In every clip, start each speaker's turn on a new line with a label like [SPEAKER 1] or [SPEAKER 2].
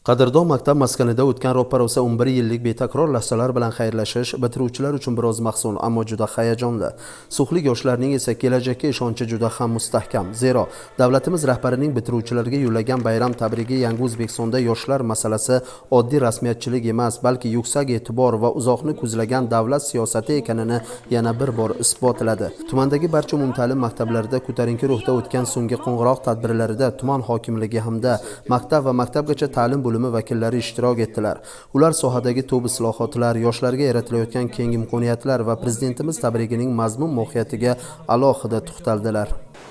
[SPEAKER 1] Qadrdon maktab maskanida o'tgan ro'ppa-ro'sa 11 yillik betakror lahzalar bilan xayrlashish bitiruvchilar uchun biroz mahzun, ammo juda hayajonli. So'xlik yoshlarning esa kelajakka ishonchi juda ham mustahkam. Zero davlatimiz rahbarining bitiruvchilarga yo'llagan bayram tabrigi yangi O'zbekistonda yoshlar masalasi oddiy rasmiyatchilik emas, balki yuksak e'tibor va uzoqni ko'zlagan davlat siyosati ekanini yana bir bor isbotladi. Tumandagi barcha umumta'lim maktablarida ko'tarinki ruhda o'tgan so'nggi qo'ng'iroq tadbirlarida tuman hokimligi hamda maktab va maktabgacha ta'lim bo'limi vakillari ishtirok etdilar. Ular sohadagi to'p islohotlar, yoshlarga yaratilayotgan keng imkoniyatlar va prezidentimiz tabrigining mazmun mohiyatiga alohida to'xtaldilar.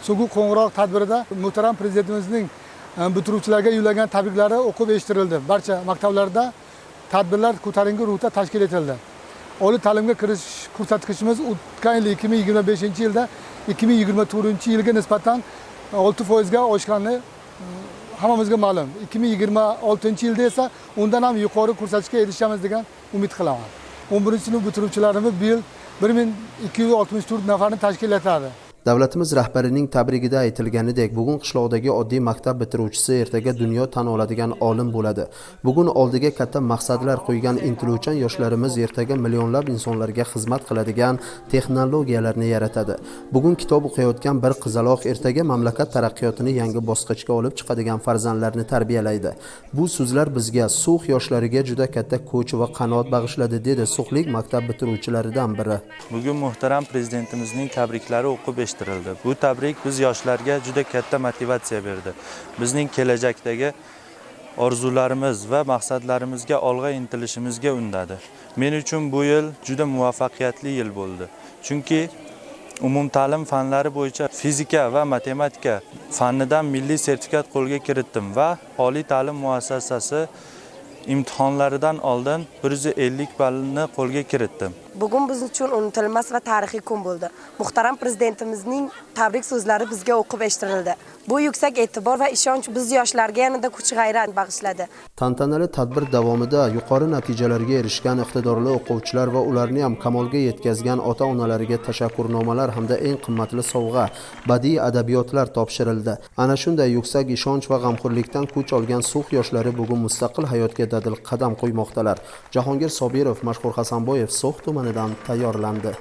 [SPEAKER 2] So'nggi qo'ng'iroq tadbirida muhtaram prezidentimizning bitiruvchilarga yo'llagan tabriklari o'qib eshittirildi. Barcha maktablarda tadbirlar ko'tarinki ruhda tashkil etildi. Oliy ta'limga kirish ko'rsatkichimiz o'tgan yil 2025-yilda 2024-yilga nisbatan 6% ga oshgani hammamizga ma'lum. 2026-yilda esa undan ham yuqori ko'rsatkichga erishamiz degan umid qilaman. 11-sinf bitiruvchilarimiz bu yil 1264 nafarni tashkil etadi.
[SPEAKER 1] Davlatimiz rahbarining tabrigida aytilganidek, bugun qishloqdagi oddiy maktab bitiruvchisi ertaga dunyo tan oladigan olim bo'ladi. Bugun oldiga katta maqsadlar qo'ygan intiluvchan yoshlarimiz ertaga millionlab insonlarga xizmat qiladigan texnologiyalarni yaratadi. Bugun kitob o'qiyotgan bir qizaloq ertaga mamlakat taraqqiyotini yangi bosqichga olib chiqadigan farzandlarni tarbiyalaydi. Bu so'zlar bizga, So'x yoshlariga juda katta kuch va qanot bag'ishladi, dedi So'xlik maktab bitiruvchilaridan biri.
[SPEAKER 3] Bugun muhtaram prezidentimizning tabriklari o'qib eshittirildi. Bu tabrik biz yoshlarga juda katta motivatsiya berdi. Bizning kelajakdagi orzularimiz va maqsadlarimizga olg'a intilishimizga undadi. Men uchun bu yil juda muvaffaqiyatli yil bo'ldi. Chunki umumta'lim fanlari bo'yicha fizika va matematika fannidan milliy sertifikat qo'lga kiritdim va oliy ta'lim muassasasi imtihonlaridan oldin 150 ballni qo'lga kiritdim.
[SPEAKER 4] Bugun biz uchun unutilmas va tarixiy kun bo'ldi. Muhtaram prezidentimizning tabrik so'zlari bizga o'qib eshittirildi. Bu yuksak e'tibor va ishonch biz yoshlarga yanada kuch-g'ayrat bag'ishladi.
[SPEAKER 1] Tantanali tadbir davomida yuqori natijalarga erishgan iqtidorli o'quvchilar va ularni ham kamolga yetkazgan ota-onalariga tashakkurnomalar hamda eng qimmatli sovg'a badiiy adabiyotlar topshirildi. Ana shunday yuksak ishonch va g'amxo'rlikdan kuch olgan So'x yoshlari bugun mustaqil hayotga dadil qadam qo'ymoqdalar. Jahongir Sobirov, Mashhur Hasanboyev, So'x tumanidan tayyorlandi.